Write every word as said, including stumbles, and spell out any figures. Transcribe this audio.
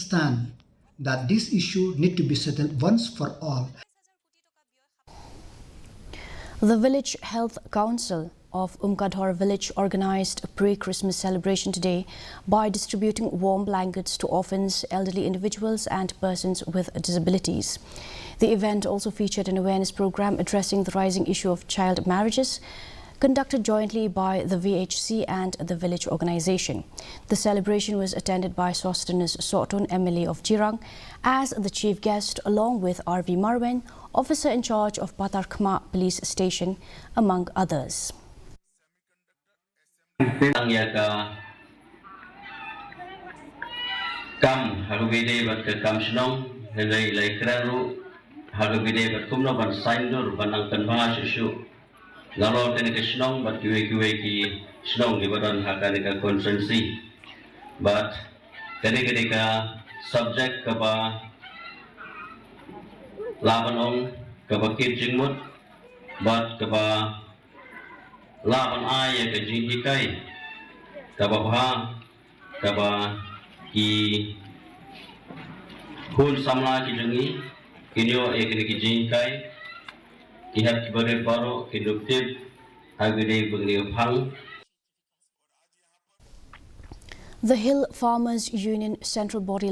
understand that this issue need to be settled once for all. The Village Health Council of Umkadhor Village organized a pre-Christmas celebration today by distributing warm blankets to orphans, elderly individuals, and persons with disabilities. The event also featured an awareness program addressing the rising issue of child marriages, conducted jointly by the V H C and the village organization. The celebration was attended by Sosthenes Sohtun, M L A of Jirang, as the chief guest, along with R V Marwein, officer in charge of Patharkhmah Police Station, among others. Tang ïa ka kam ha kaba ïadei bad ka kam shnong, hynrei la ïakren ruh ha kaba ïadei bad kumno ban saiñdur ban nang pynbha shuh shuh nalor kane ka shnong bad kiwei kiwei ki shnong kiba don ha kane ka constituency. Bad kane ka dei ka subject kaba lah ban ong kaba kit jingmut bad kaba lah ban ai ïa ka jinghikai kaba bha, kaba ki khun samla ki jong ngi kin ïoh ïa kine ki jinghikai, ki hep kiba rit baroh kin dup tip ha kine ba ngi phang. The Hill Farmers Union Central Body